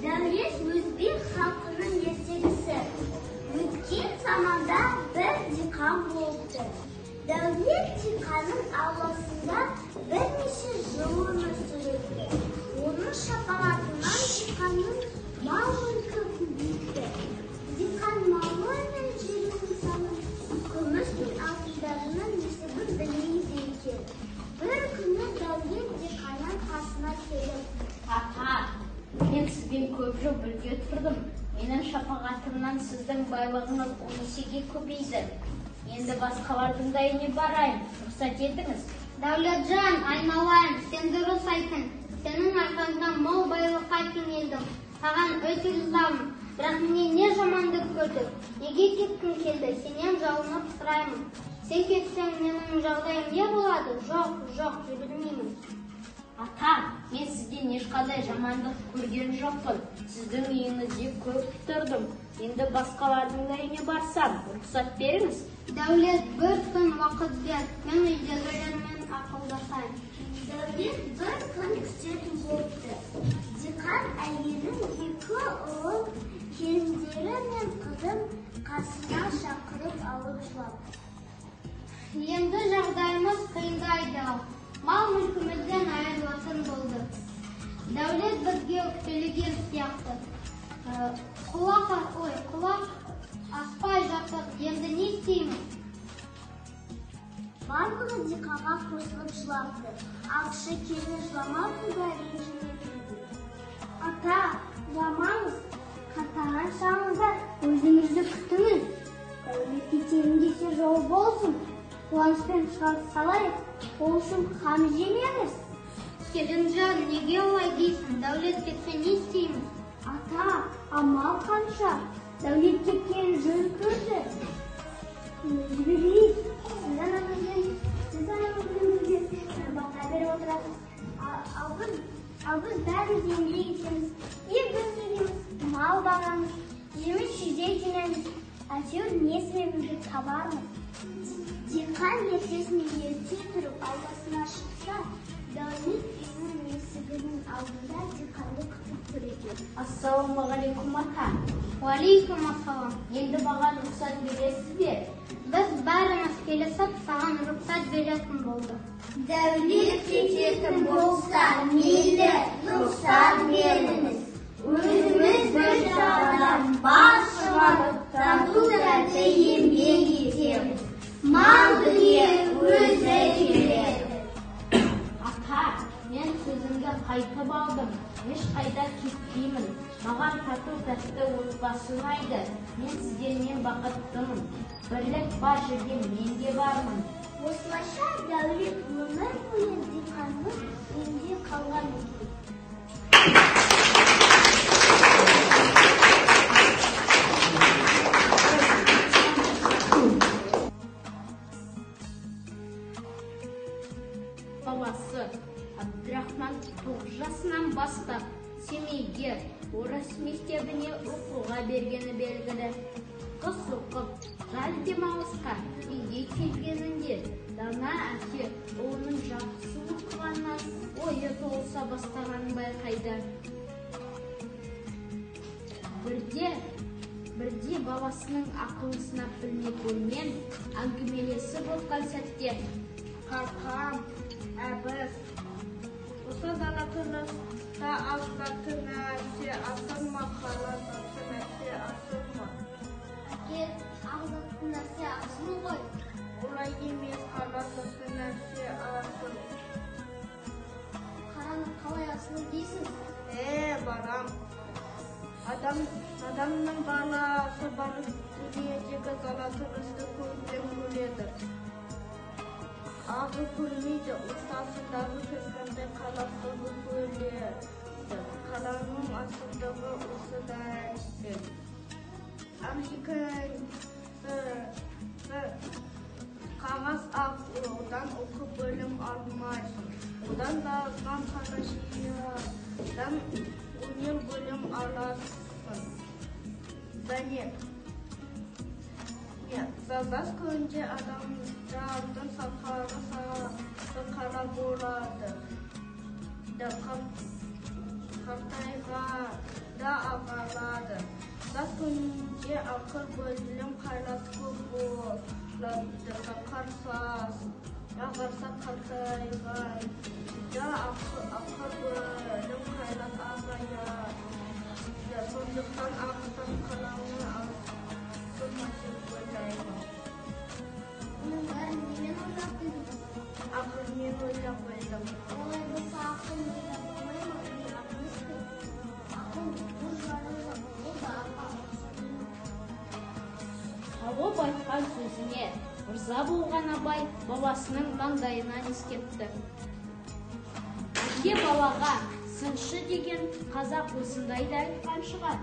Дәулет өзбек халқының ертегісі. Өткен заманда бір диқан болыпты. Дәулет диқанның ауласында бірнеше жыл өмір сүріпті. Оның шапағатынан диқанның мал-мүлкі көбейіпті. Диқан малы мен жерінің санын, күміс пен алтындарының есебін білмейді екен. Бір күні Дәулет диқанның қасына келіп, Ата, мен сізбен көп жыл бірге тұрдым. Менің шапағатымнан сіздің байлығыңыз 10 есеге көбейді. Енді басқалардың да үйіне барайын, рұқсат етіңіз. Дәулетжан, айналайын, сен дұрыс айттың. Сенің арқаңда мол байлыққа кенелдім. Саған өте ризамын. Бірақ менен не жамандық көрдің? Неге кеткің келді? Сенен жалынып сұраймын. Сен кетсең, менің жағдайым не болады? Жоқ, жоқ, жібермеймін. Ата, мен сізден ешқандай жамандық көрген жоқпын. Сіздің үйіңізде көп тұрдым. Енді басқалардың да үйіне барсам, рұқсат беріңіз. Дәулет, бір күн уақыт бер. Мен үйдегілермен ақылдасайын. Дәулет бір күн күтетін болыпты. Диқан әйелін екі ұлын, келіндері мен қызын қасына шақырып алып жылап. Енді жағдайымыз қиындайды. Мал-мүлкімізден айырылатын болды. Дәулет бізге өкпелеген сияқты. Құлақ аспай жатыр. Енді не істейміз? Барлығы диқанға қосылып жылапты. Ал кіші келін жыламапты да, ренжімепті де. Ата, жыламаңыз. Қартайған шағыңызда өзіңізді күтіңіз. Дәулет кетемін десе жол болсын. Қуанышпен шығарып салайық. Ол үшін қам жемеңіз. Келінжан, неге олай дейсің? Дәулет кетсе не істейміз? Ата, амал қанша? Дәулет кеткенін жөн көрді. Жіберейік. Сіз анаңызбен бірге бата беріп отырасыз. Ал біз бәріміз еңбек етеміз. Егін егеміз, мал бағамыз, жеміс жидек жинаймыз. Әйтеуір несібемізді табармыз. Диқан ертесіне ерте тұрып ауласына шықса, Дәулет үйінің есігінің алдында диқанды күтіп тұр екен. Ассалаумағалейкум, ата. Уалейкум ассалам. Енді маған рұқсат бересіз бе? Біз бәріміз келісіп, саған рұқсат беретін болдық. Дәулет кететін болса, мейлі, рұқсат беріңіз. Өзіміз бір жағадан бас шығарып, тату-тәтті еңбек етеміз. Мал дүние өзі келеді. Ата, мен сөзімді қайтып алдым. Ешқайда кетпеймін. Маған тату-тәтті отбасы ұнайды. Мен сіздермен бақыттымын. Бірлік бар жерде мен де бармын. Осылайша Дәулет өмір бойы диқанның үйінде қалған екен. Бабасы Абдрахман 9 жасынан бастап Семейге орыс мектебіне оқуға бергені белгілі. Қыс оқып, жаз демалысқа үйге келгенінде дана әке ұлының жақсы оқығаннан ойы толыса бастағанын байқайды. Бірде баласының ақылын сынап білмек оймен әңгімелесіп отқан сәтте, Қалқам, Әбіш, осы дала тыныста ақ затты нәрсе асыл ма, қара затты нәрсе асыл ма? Әке, ақ затты нәрсе асыл ғой. Олай емес, қара затты нәрсе асыл. Қараны қалай асыл дейсіз? Барам. Адамның баласы бар дүниедегі дала тынысты көзбен көреді. Ағы көрмейді, ортасындағы кішкентай қалашығы көреді. Қаланың асылдығы осы нәрсе. Ал екіншісі қағаз ақ, одан оқып білім алмайсың. Одан да азған қара шиядан өнер білім аласың. Және жаз күнде адамдардың сақалы сары қара болады. Қартайғанда ағарады. Жас күнде ақыл, білім, қайрат көп болады. Ағарса, қартайғанда ақыл, білім, қайрат азаяды. Сондықтан ақтан қаламын асылма деп ойлаймын. Оның бәрін немен ойлап білдің? Ақылмен ойлап білдім. Олай болса, ақыл мида болмай ма? Ми емес пе? Ақыл бір жарылған, ол да ақыл. Тауып айтқан сөзіне ырза болған Абай бабасының маңдайынан иіскепті. Әке балаға сыншы деген қазақ осындайда айтқан шығар.